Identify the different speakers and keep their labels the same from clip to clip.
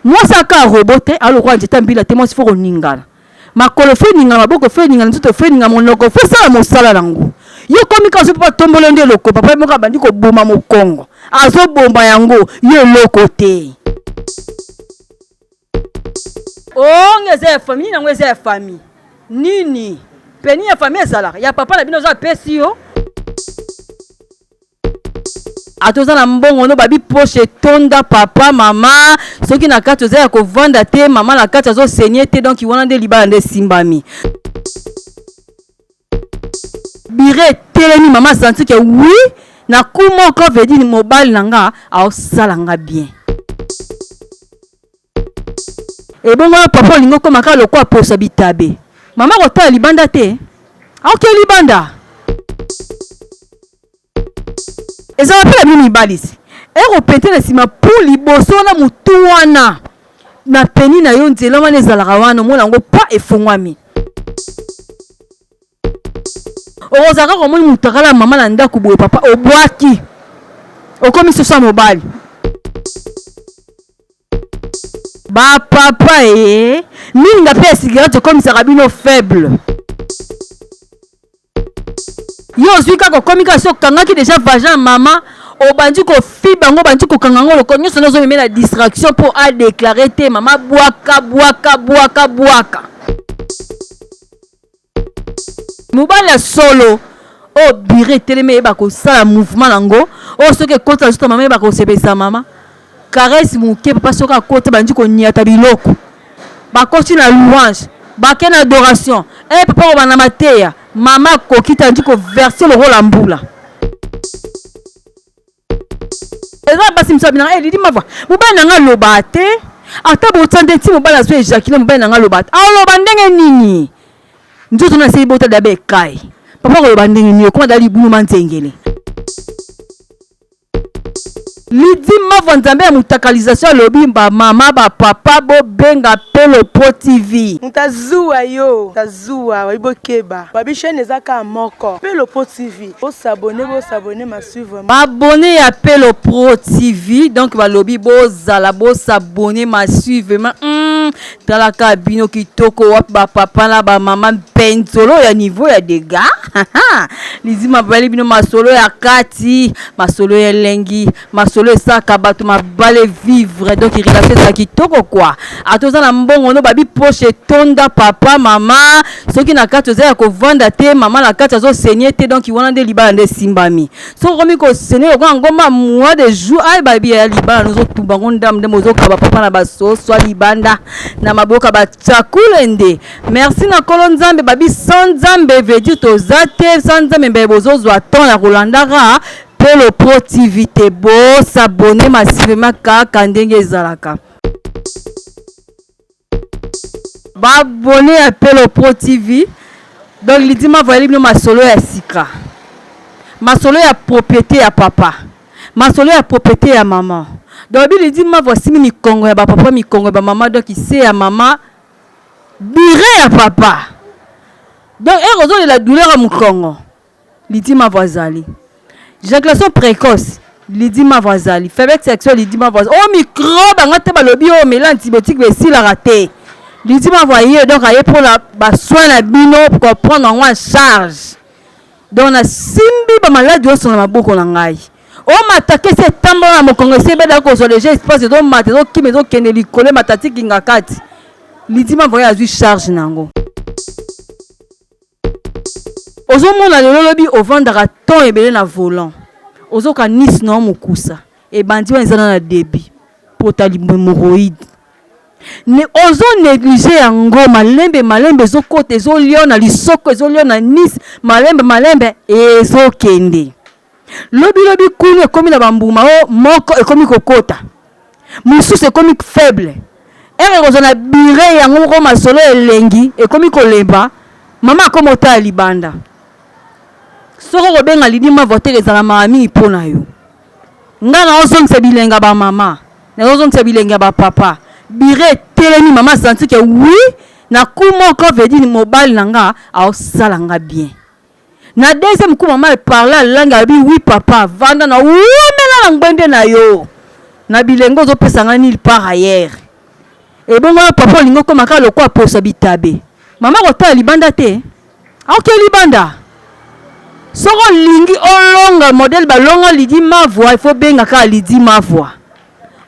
Speaker 1: Mwasi aka robot te, alokola nzete mbila te, mwasi faut koningana. Makolo faut eningana, maboko faut eningana, nzoto faut eningana, monoko faut esala mosala nango. Yo komi kaka soki papa atomboli nde eloko, papa moko abandi koboma mokongo, azoboma yango, yo eloko te. Onge eza ya famille, nini yango eza ya famille nini? Peni ya famille ezalaka ya papa na bino, azo apesi yo ata oza na mbongo no babi poche etonda papa mama, soki na kati oza ya kovanda te, mama na kati azosenye te, donc wana nde libala nde esimbami. Bire etelemi, mama asanti ke oui, na ku moko vedini mobali na nga aosala nga bien. Ebongo yo papa olingi okoma kaka lokola poso bitabe, mama kotala libanda te, aoke libanda ezala mpe na bino mibali si ekopente na nsima pu liboso wana motu wana na peni na yo nzela wana ezalaka wana omona yango pa efungwami. Okozala kaka omoni mutakala ya mama na ndako boye, papa obwaki, okomi soso ya mobali. Ba papa ee minga mpe ya cigarette ekomisaka bino faible. Yo ozwi kaka okomi kaka so okangaki deja vagin ya mama, obandi kofiba yango, obandi kokanga yango loko nyonso nde ozomeme na distraction mpo adeklare te mama bwaka bwaka bwaka bwaka. Mobali ya solo oyo bire etelemi eyeba kosala mouvement nango, oyo soki ekoti na nzoto mama eyeba kosepelisa mama, caresse moke papa soki akoti bandi koniata biloko, bakoti na louange, bake na adoration, e papa kobanda mateya, mama akoki te andi koverse lokola mbula. Eza basi mosusu abinaka eh, Lidi Mava mobali na nga aloba te, ata botsa nde ti mobali azo ejakile, mobali na nga aloba te. Aloba ndenge nini? Nzoto na se bota dabe ekai papa koloba ndenge nini? Okoma da libulu manzengele. Lidi Mava nzambe ya mutakalisation alobi ba mama ba papa bobenga Pelo Pro TV.
Speaker 2: Moto azuwa yo, moto azuwa, babi bokeba, babi chaîne eza kaka moko, Pelo Pro TV. Bo s'abonner, bo s'abonner massivement.
Speaker 1: Ba abonné ya Pelo Pro TV, donc balobi bozala bo s'abonner massivement. Talaka bino kitoko wapi ba papa na ba mama mpenzolo ya niveau ya dégâts. Lizima bali bino masolo ya kati, masolo ya elengi, masolo esaka bato mabale vivre, donc relation ezala kitoko quoi. Ata oza na mbongo no babi poche etonda papa mama, soki na kati oza ya kovanda te, mama na kati azosenye te, donc wana nde libala nde esimbami. Soki okomi kosenye lokola ngomba mois de jour ay babi ya libala nozotumba ngo ndambu nde bozokaba papa na basoso libanda na maboka bachakule nde. Merci na kolo nzambe babi sans nzambe veut dire toza te, sans nzambe mbele bozozwa temps ya kolandaka Pelo Pro TV te. Bo s'abonner massivement kaka ndenge ezalaka. Ba abonné ya Pelo Pro TV. Donc Lydie Mavo ayeli bino masolo ya sika. Masolo ya propriété ya papa. Masolo ya propriété ya maman. Donc bi Lydie Mavo asimi mikongo ya ba papa, mikongo ya ba mama, donc se ya mama, bire ya papa. Donc ere ozolela douleur ya mokongo. Lydie Mavo azali. Ejaculation précoce, Lydie Mavo azali. Faiblesse sexuelle, Lydie Mavo azali. Oh microbe anga te balobi oyo mela antibiotique esilaka te. Lydie Mavo aye donc aye mpona ba soins na bino ko prendre yango en charge. Donc nasimbi ba maladi nyonso na maboko na ngai. Omata kesi etambola na mokongo esi ebeda kozwa deja espace ezomata ezokima ezokende likolo emata ti kingakati. Lydie Mavo aye azwi charge na yango. Ozomona lelo lobi ovandaka temps ebele na volant, ozoka nice na yo mokusa ebandi wana eza na debut pota hemorroïde ne ozo neglige yango malembe malembe ezokota ezolia na lisoko ezolia na nice malembe malembe ezokende lobi lobi kunu ekomi na bambuma o moko ekomi kokota mosusu ekomi faible ere ekozwa na bire yango moko masolo elengi ekomi kolemba mama akomi otala libanda. Soki okobenga Lydie Mavo te ezala mawa mingi mpo na yo. Nga naozongisa bilengi ya bamama, nazozongisa bilengi ya bapapa. Bire etelemi mama asanti ke oui na coup moko veut dire mobali na nga aosala nga bien. Na deuxième coup maman elle parlait alangi alobi oui papa vanda na wumela na ngbende na yo na bilenge ozopesa nga nulle part ailleurs. Ebongo yo papa olingi okoma kaka lokola poso ya bitabe. Mama akotala libanda te? Aoke libanda. Soki olingi olonga modèle balonga Lydie Mavwa, il faut benga kaka Lydie Mavwa.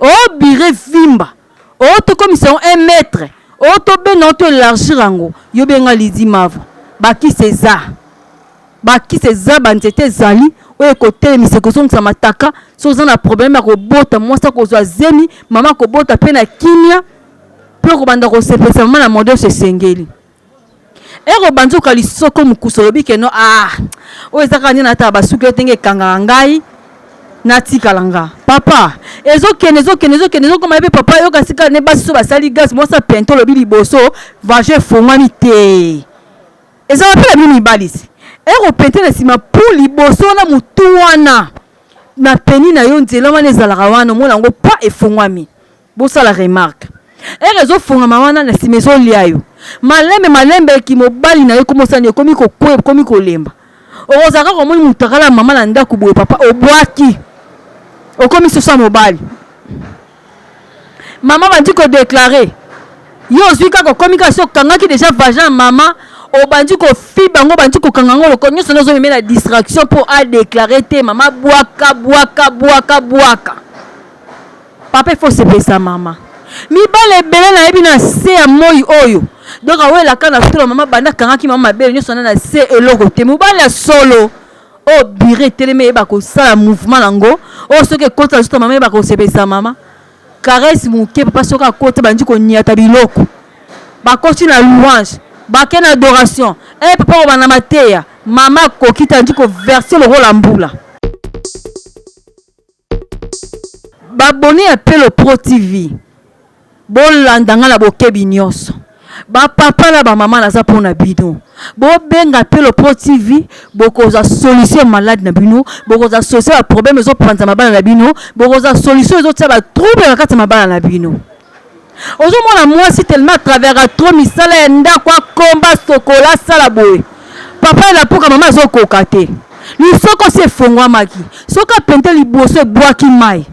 Speaker 1: Obire vimba. O tokomisa yango 1 mètre. O tobenga yango to élargir yango. Yo benga Lydie Mavwa. Bakisi eza. Bakisi eza, banzete ezali oyo ekotelemisa, ekozongisa mataka. Soki oza na problème ya kobota, mwasi akozwa zemi, mama akobota mpe na kimia, mpe okobanda kosepelisa mama na modèle esengeli. Eko banzoka lisoko mokusa olobi ke no, ah, oyo eza kaka nde natala basuki oyo ndenge ekangaka ngai, natikala nga papa. Ezokende, ezokende, ezokende, ezokoma ye mpe papa. Yoka sika ne basi so basali gaz, mwasi apente, olobi liboso vagin efongwami te. Ezala mpe na bino mibali si ekopente na nsima pu liboso wana motu wana na peni na yo, nzela wana ezalaka wana, omona yango pa efongwami. Bosala remarque, ere ezofongama wana na nsima, ezolia yo malembe malembe. Ki mobali na yo ekomosani, ekomi kokwe, ekomi kolemba. Okozala kaka omoni motakala ya mama na ndako boye, papa obwaki, okomi soso ya mobali. Mama bandi kodéclarer yo, ozwi kaka, okomi kaka si okangaki déjà vagin ya mama, obandi kofiba yango, obandi kokanga yango loko nyonso nde ozomeme na distraction mpo adéclarer te. Mama bwaka, bwaka, bwaka, bwaka. Papa, ifo osepelisa mama. Mibale ebele nayebi na se ya moi oyo, donc awelaka na tolo mama, banda akangaki mama mabele nyonso wana na se, eloko te. Mobali ya solo oyo bire etelemi, eyeba kosala mouvement nango oyo soki ekota nzoto mama, eyeba kosepelisa mama, caresse moke. Papa soki akota, bandi koniata biloko, bakoti na louange, bake na adoration. E papa kobanda mateya, mama akoki te, andi koverser lokola mbula. Babone ya Pelo Pro TV, bolanda nga na bokebi nyonso. Bapapa na bamama, naza mpona bino. Bobenga Pelo Pro TV, bokozwa solution ya malade na bino, bokozwa solution ya problème ezopanza mabala na bino, bokozwa solution ezotia batrouble na kati ya mabala na bino. Ozomona mwasi tellement à travers trop misala ya ndako, akomba, sokola, asala boye, papa elapuka, mama azokoka te. Lisoko si efongwamaki, soki apente liboso ebwaki mai,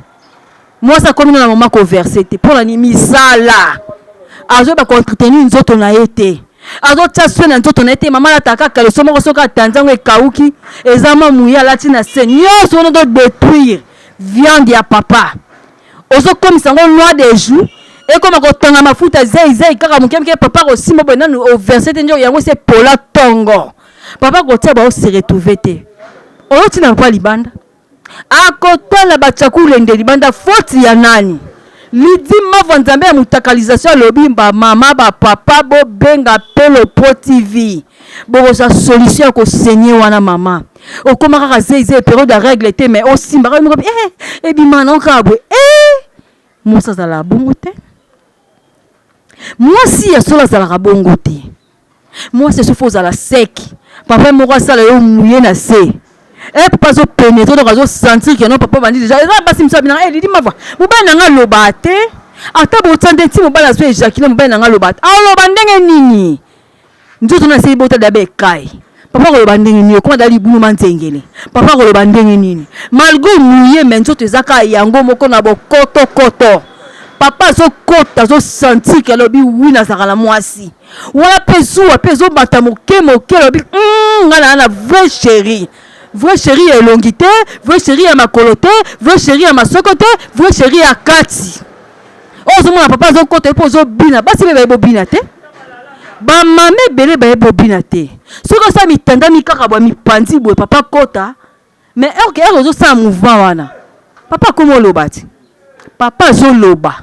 Speaker 1: mwasi akomi na mama koverser te. Mpona ni misala, azoyeba koentretenir nzoto na ye te, azotia soin na nzoto na ye te. Mama alataka kaleso moko, soki atandi yango ekauki, eza mwa muye alati na se. Nyonso wana ozodétruire viande ya papa, ozokomisa yango noix de jour, ekoma kotanga mafuta zeizei kaka moke moke. Papa kosimba boye, nanu overser te, njo yango se pola ntongo. Papa kotia bao se retrouve te. Oyotina papa libanda, akotala batyakulende libanda. Faute ya nani? Lydie Mavwa, Nzambe ya motakalisation, alobi bamama, bapapa, bobenga Pelo Pro TV, bokozwa solution ya kosenye wana. Mama okóma kaka zeizei, période ya règle te, mais osimbaka moko, eh, ebima na kaka boye. Eh, mwasi azalaka bongo te. Mwasi ya solo azalaka bongo te. Mwasi soki ozala sec, papa moko asala yo muye na se, e papa azopénétrer, donc azosentir ke non, papa bandi déjà. Eza basi mosusu abinaka: "E Lydie Mavwa, mobali na nga aloba te." Ata botia nde nti mobali azo éjaculer, mobali na nga aloba te. Aloba ndenge nini? Nzoto na se ebota dabe ekai. Papa koloba ndenge nini? Okoma da libulu manzengele. Papa koloba ndenge nini? Malgré muye, mais nzoto eza kaka yango moko na bokotokoto. Papa azokota, azosentir ke alobi: "Oui, nazalaka na mwasi wana." Mpe zuwa mpe ezobata moke moke, alobi: "Ngai naa na vrai chéri." Vrai chéri ya elongi te, vrai chéri ya makolo te, vrai chéri ya masoko te, vrai chéri ya kati. Oyo ozomona papa azokota mpo ozobina. Basi mpe baye bobina te, bamama ebele baye bobina te. Soki osala mitandami kaka bwa mipanzi boye, papa kota, mais heure heure ozosala mouvement wana, papa akoma oloba ti papa azoloba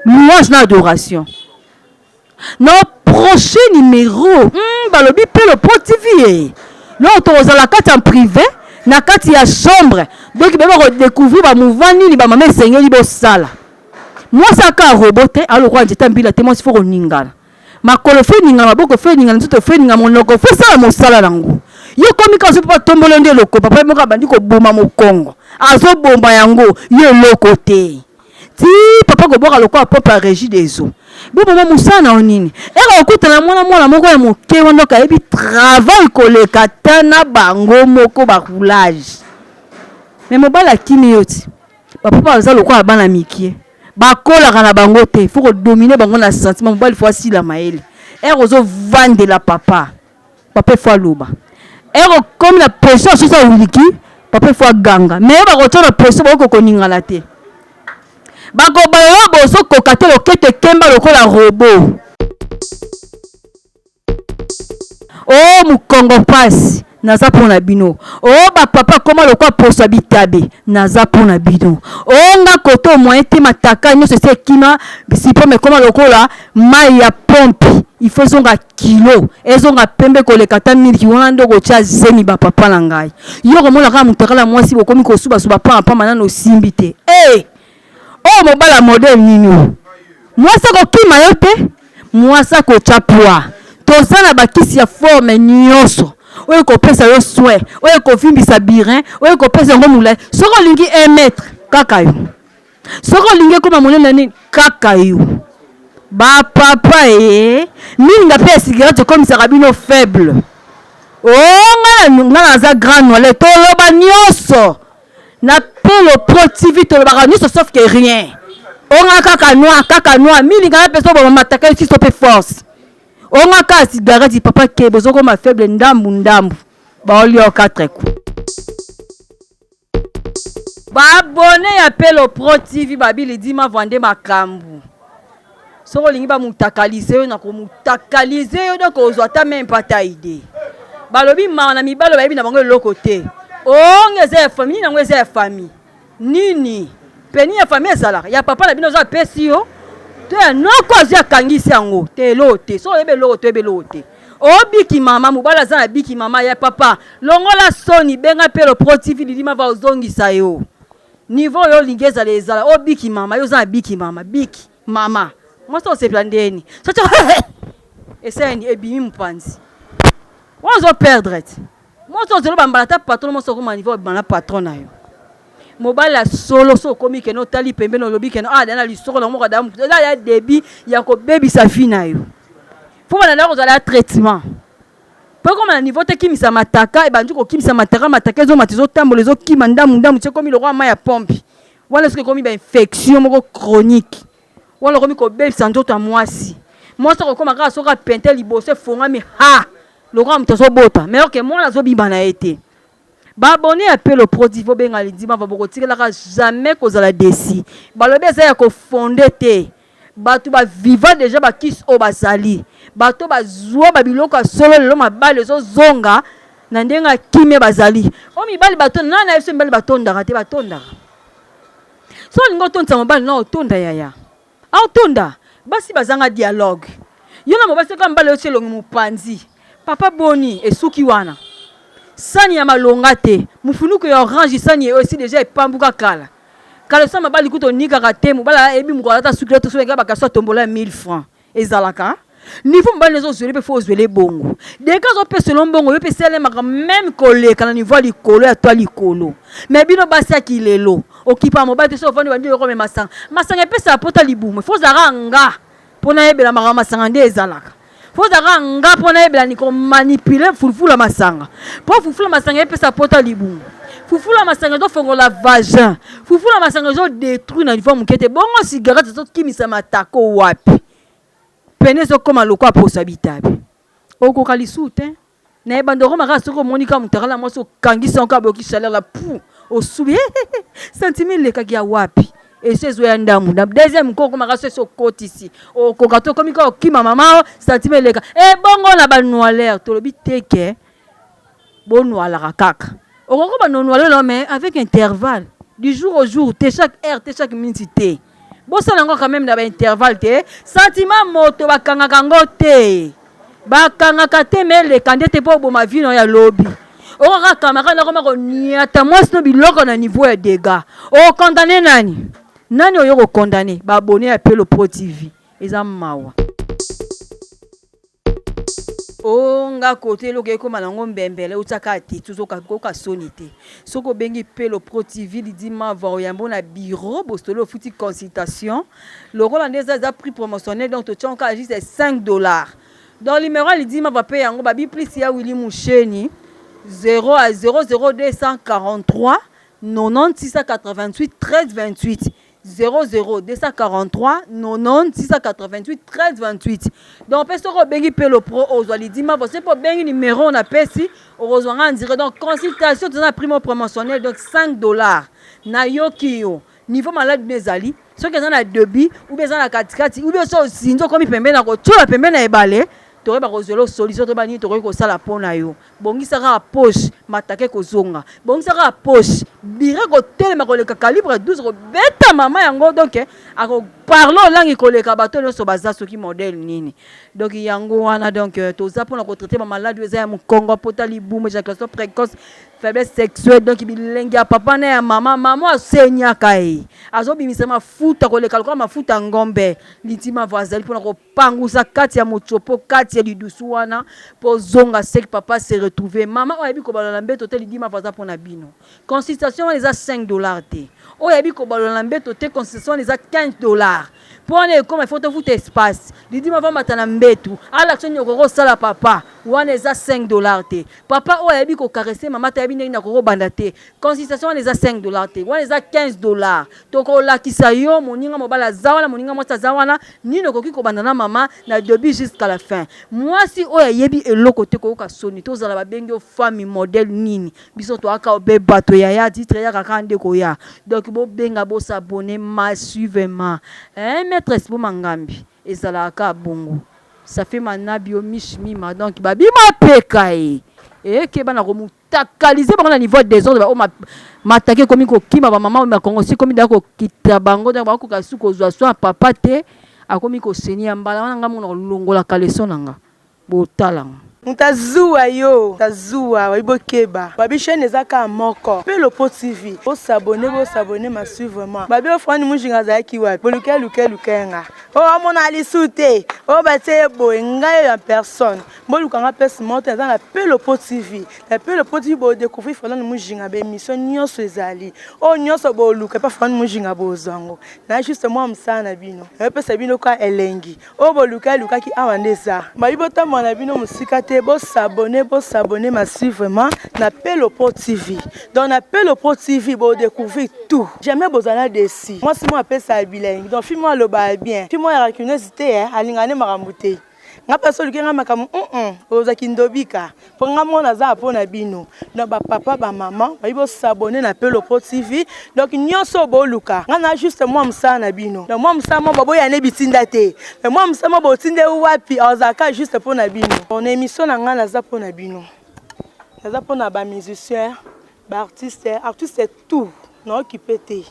Speaker 1: louange na adoration. Na prochain numéro, balobi Pelo Pro TV e donc tokozala kati ya privé, na kati ya chambre. Donc beba kodécouvrir bamouvement nini bamama esengeli bosala. Mwasi aka robot te, alokola nzete mbila te. Mwasi faut koningana makolo, faut eningana maboko, faut eningana nzoto, faut eningana monoko, faut esala mosala nango. Yo komi kaka soki papa tombolo nde eloko, papa moko abandi koboma mokongo, azobomba yango, yo eloko te. Ti papa kobwaka lokola pompe ya Régie des eaux. Boboma mosala na yo nini? Eka kokutana mwana mwana moko ya moke wana oka ayebi travail koleka ta na bango moko baroulage, mais mobali akimi yo. Ti bapapa baza lokola bana mike. Bakolaka na bango te, faut kodominer bango na sentiment. Mobali faut asila mayele. Ere ozovandela papa, papa faut aloba. Ere okomi na pression, soki awiliki, papa faut aganga. Mais yo bakotia na pression, bakoki koningana te, bakobala yo, bozokoka te, loketo ekemba lokola robot. O mokongo mpasi, naza mpo na bino. O bapapa koma lokwa poso ya bitabe, naza mpo na bino. O nga kote moyen te, mataka nyonso esi ekima, sipome ekoma lokola mai ya pompe. Ifo ezonga kilo, ezonga pembe koleka ata miliki wana nde okotia zemi. Bapapa na ngai, yo komona kaka moto akala mwasi, bokomi kosubasuba pambapamba, nano osimbi te. E oyo mobala modèle nini? Oyo mwasi akokima yo te, mwasi akotya poids. Toza na bakisi ya forme nyonso oyo ekopesa yo soin, oyo ekovimbisa birin, oyo ekopesa yango molai. Soki olingi 1 mètre, kaka yo. Soki olingi ekóma monene nini, kaka yo. Bapapa e minga mpe ya cigarette ekomisaka bino faible. O nga naza grand noile, toloba nyonso na Pelo Pro TV, tolobaka nyonso sauf que rien. Onga kaka noir, kaka noir milinga na mpe oboma mataka esiso mpe force. Onga kaka cigarette, papa ke bozokoma faible ndambu ndambu, baolia 4 coups. Baabonnés ya Pelo Pro TV, babili dima vande makambo. Soki olingi bamutakalize yo, na komutakalize yo, donc ozwa ata même pas ta idée. Balobi mawa na mibali bayebi na bango eloko te. Onge eza ya famille nini? Yango eza ya famille nini? Peni ya famille ezalaka ya papa na bino, oza apesi yo to ya noko azwi akangisi yango te. Eloko te. Soki oyebi eloko te, oyebi eloko te. Obiki mama, mobali aza na biki mama ya papa. Longola soni, benga Pelo Pro TV, lilima va ozongisa yo niveau oyo olingi ezala. Ezala obiki mama, yo oza na biki mama. Biki mama, mwasi osepela ndeni soki eseni ebimi mopanzi wana, ozoperdre te. Mwasi ozelo bambala ata patron, mwasi okoma niveau obima na patron na yo. Mobali ya solo, so okomi kene otali pembeni, olobi kene ah, na lisoko na moko eza ya début ya kobebisa vie na yo. Fo bana kozala ya traitement mpo ekoma na niveau te kimisa mataka. Ebandi kokimisa mataka, mataka ezomata, ezotambola, ezokima ndambu ndambu ti ekomi lokola mai ya pompe. Wana soki ekomi bainfection moko chronique, wana okomi kobebisa nzoto ya mwasi. Mwasi akokoma kaka soki apente liboso efongami ha lokola moto azobota, mais oke mwana azobima na ye te. Baabonnés ya Pelo Pro TV, obenga Lidima, bokotikelaka jamais kozala déçus. Balobi eza ya kofonde te. Bato baviva déjà bakisi oyo, bazali bato bazwa babiloko ya solo. Lelo mabali ezozonga na ndenge ya kimia. Bazali oyo mibali bato nani na biso, mibali batondaka te, batondaka. So olingi otondisa mobali na otonda, yaya aotonda. Basi bazanga dialogue. Yo na mobali, soki mobali oyo elongi mopanzi, papa boni, esuki wana. Sani ya malonga te, mofunuku ya orange, sani oyo esi déjà epambuka kala kala. So mobali kuta onikaka te, mobali ayebi mokolo ata suki to soki bakaso atombola ya 1000 francs ezalaka niveau. Mobali ezozwele mpe fo ozwele bongo. Deka azopesela mbongo, yo mpe esalemaka même koleka na niveau ya likolo ya to ya likolo. Mais bino basi ya kilelo, okipa mobali te. So ovandi, bandi okome masanga. Masanga epesaka pota libumu. Fo ozalaka nga mpo nayebela makambo masanga nde ezalaka. Fo ozalaka nga mpo nayebela ni komanipuler fulufulu masanga, mpo fulufulu masanga epesa pota libumu. Fufula masanga ezofongola vagin, fufula masanga ezodétruire na niveau moke te. Bongo cigarette ezokimisa matako wapi? Pene ezokóma lokwa poso ya bitabe, okoka lisusu te. Na ebanda okoma kaka soki omoni kaka moto akala mwasi, okangisi yango kaka, boyoki chaleur la pu, osubi, sentiment elekaki ya wapi? Eso ezoya ndambu ndambu. Deuxième ko okoma kaka so esi okotisi, okoka te, okomi kaka okima mama, sentiment eleka. Ebongo na banoileur, tolobi te ke bonwalaka kaka. Okoki banonwalelo, mais avec intervalle, du jour au jour te, chaque heure te, chaque minute te. Bosala yango quand même na baintervalle te. Sentiment moto bakangaka yango te, bakangaka te, me eleka nde te mpo oboma vie na yo ya lobi. Okaka camarade nakoma koniata mwasi no biloko na niveau ya dégâts, okondane nani? Nani oyo kokondane? Baabonnés ya Pelo Pro TV, eza mawa. O nga kote eloko ekóma nango mbembele, otiaka te, tozokoka soni te. Soki obengi Pelo Pro TV, Lidi Mava oyambo na bureau, bosolo, ofuti consultation. Lokola nde eza prix promotionnel, donc totia kaka juste 5 $. Donc numéro ya Lidi Mava mpe yango babi plus ya Willi Musheni, 0 à 0 0243 90 688 13 28. 00 243 90 688 13 28. Donc mpe soki obengi mpe le pro, ozwa lidima vo. Soki mpe obengi numéro napesi, okozwa nga en direct. Donc consultation toza na prix promotionnel, donc 5 $. Nayoki yo niveau maladi no ezali, soki eza na début ou bien eza na katikati ou bien so osinzi, okomi pembeni na kotiola pembeni na ebale, tokoyeba kozwela solution. Toyeba nini tokoki kosala mpo na yo. Bongisa kaka poche, matake kozonga. Bongisa kaka poche, bire kotelema koleka calibre 12 kobeta mama yango. Donc akoparle olangi koleka bato nyonso baza soki modèle nini. Donc yango wana, donc toza mpona kotraiter bamaladi oyo eza ya mokongo, pota, libumu, éjaculation précoce, faiblesse sexuelle. Donc bilengi ya papa na ya mama, mama asenyaka ye, azobimisa mafuta koleka lokola mafuta ya ngombe. Litima vo azali mpona kopangusa kati ya motsopo, kati ya lidusu wana, mpo ozonga sek, papa se retrouve. Mama oyo ayebi kobalola na mbeto te, lidima vo aza mpona bino. Consultation wana eza 5 $ te. Oyo ayebi kobalola na mbeto te, consultation wana eza 15 $. Mpo wana ekoma ifo tofuta espace, lidima vamata na mbetu, alakisa nini okoki kosala. Papa wana eza 5 $ te. Papa oyo ayebi kocaresser mama te, ayebi ndenge nini akokobanda te, consultation wana eza 5 $ te, wana eza 15 $. Tokolakisa yo moninga mobali aza wana, moninga mwasi aza wana, nini okoki kobanda na mama na début jusqu'à la fin. Mwasi oyo ayebi eloko te, koyoka soni. Tozala babengi yo femme modèle nini, biso toyaka obe bato yaya titre yaka kaka nde koya. Donc bobenga, bos'abonner massivement, hein, maîtresse Bomangambi ezalaka kaka bongo. Ça fait manabi yo mishmima. Donc babima peka ye eyekeba na komutakalize bango na niveau ya désordre. Oyo mataki ekomi kokima bamama oyo makongo si ekomi daya kokita bango. Donc bakokoka su kozwa so ya papa te, akomi koseni ya mbala wana. Nga mona kolongola kaleso na nga, botalanga.
Speaker 2: Moto azuwa yo, azuwa babi bokeba. Babi chaîne eza kaka moko, mpe Lopo TV. Bos'abonner, bos'abonner massivement. Babi ofrani Mujinga azalaki wapi? Boluke luke luke nga oyo amona lisu te, oyo batie ye boye. Ngai oyo ya personne, bolukanga mpesi moto eza na mpe Lopo TV. Na mpe Lopo TV bodécouvrir Frani Mujinga, baémission nyonso ezali oyo nyonso boluka epa Frani Mujinga, bozwa yango. Na juste mwa mosala na bino, nayopesa bino ka elengi oyo boluka elukaki awa nde eza. Babi botambola na bino mosika te, bos'abonner, bos'abonner massivement na Pelopo TV. Donc na Pelopo TV bodécouvrir tout, jamais bozala déçus. Mwasi mo apesaka bilengi, donc fille mo alobaka bien, fille mo ya rancunière te, alingaka nde makambo te. Nga mpe so oluki nga makambo, ozwaki ndobika mpo nga mona aza mpo na bino. Donc bapapa, bamama, bayi bos'abonner na Pelopo TV. Donc nyonso oyo boluka, nga na juste mwa mosala na bino. Donc mwa mosala mo baboya ne bitinda te, mais mwa mosala mo botinda wapi, azalaka juste mpo na bino. Na émission na ngai, naza mpo na bino, naza mpo na bamusicien, baartiste, artiste tout naokipe te.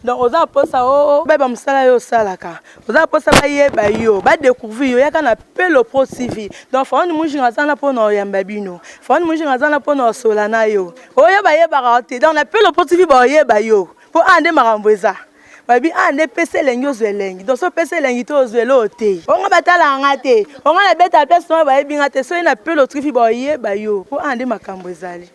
Speaker 2: Donc oza mposa bayeba mosala yo osalaka, oza mposa bayeba yo, badécouvrir yo, yaka na Pelo Pro TV. Donc Faoni Mujinga aza na mpona oyamba bino, Faoni Mujinga aza na mpona osola na yo oyo bayebaka te. Donc na Pelo Pro TV baoyeba yo, mpo a nde makambo eza. Babi a nde pesa elengi, ozwa elengi. Donc so opesa elengi te, ozwa elo te. Onga batalaka nga te, onga nabeta place wana, bayebi nga te. Soki na Pelo TV baoyeba yo, mpo a nde makambo ezali.